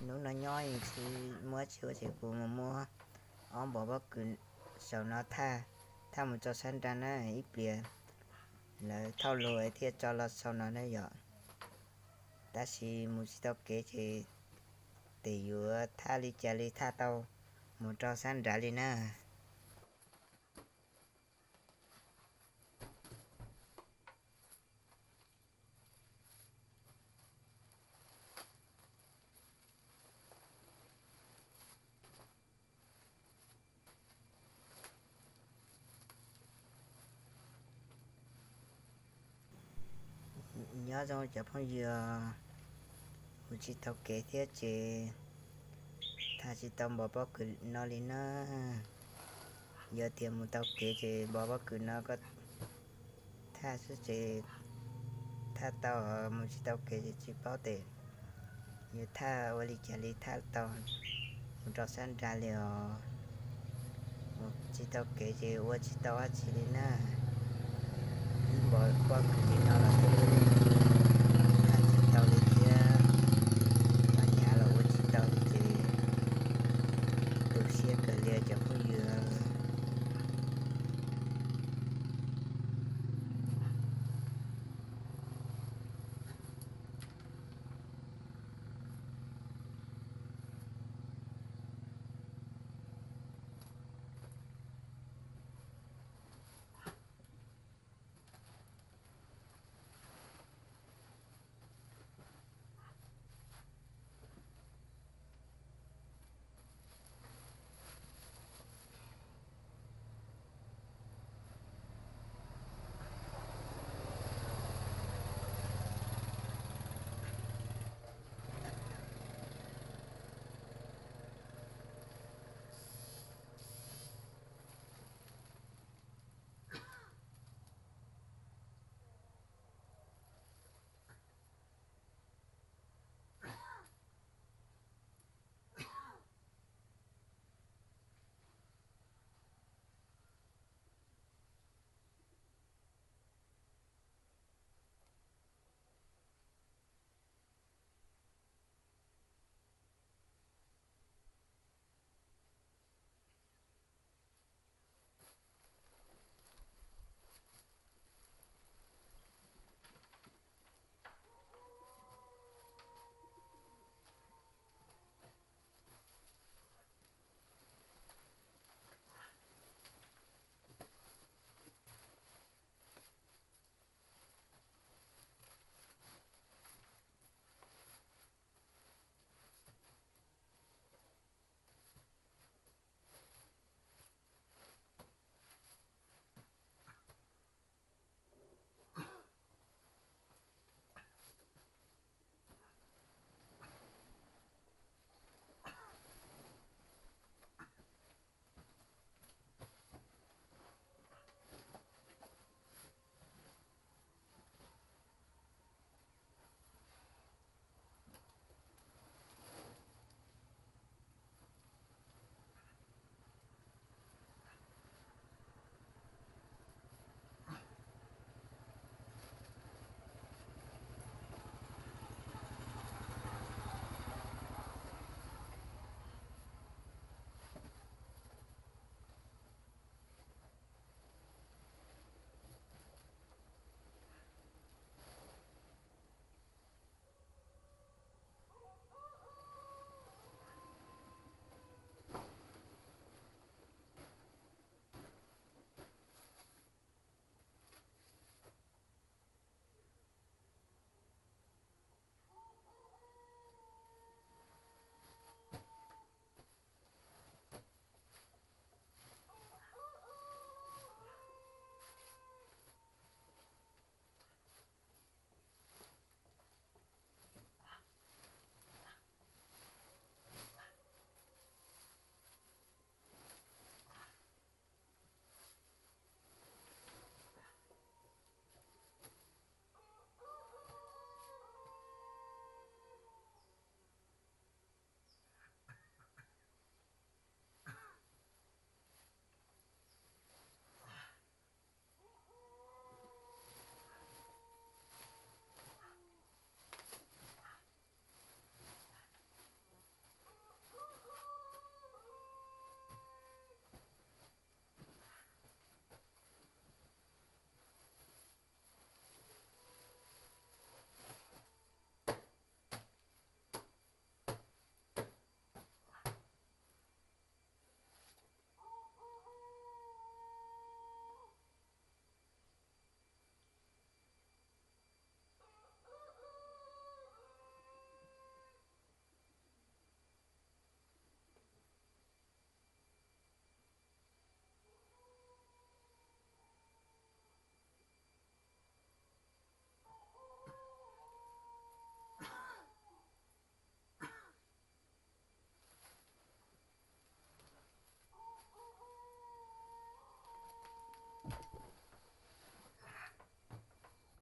Hnub no nyob tsis muaj tsis ua ces kuv mus muab ob npos pob kws saum no thaj, thaj mus rau sab nrad na, ib pliag lawv thauj lug thiaj tso los saum no na yom. Tab sis mus tsis tau kev ces tes yuav thaj li cas li thaj tau mus rau sab nrad li na. Nyob zoo cov phooj ywg, mus tsis tau kev thiab ces thaj tsis tau npos pob kws no li na. Yog tias mus tau kev ces npos pob kws no koj thaj xwb ces thaj tau, mus tsis tau kev ces tsis paub tes yuav thaj ua li cas li thaj tau mus rau sab nrad li os. Mus tsis tau kev ces ua tsis tau dab tsi li na. Ib npos pob kws li no los twb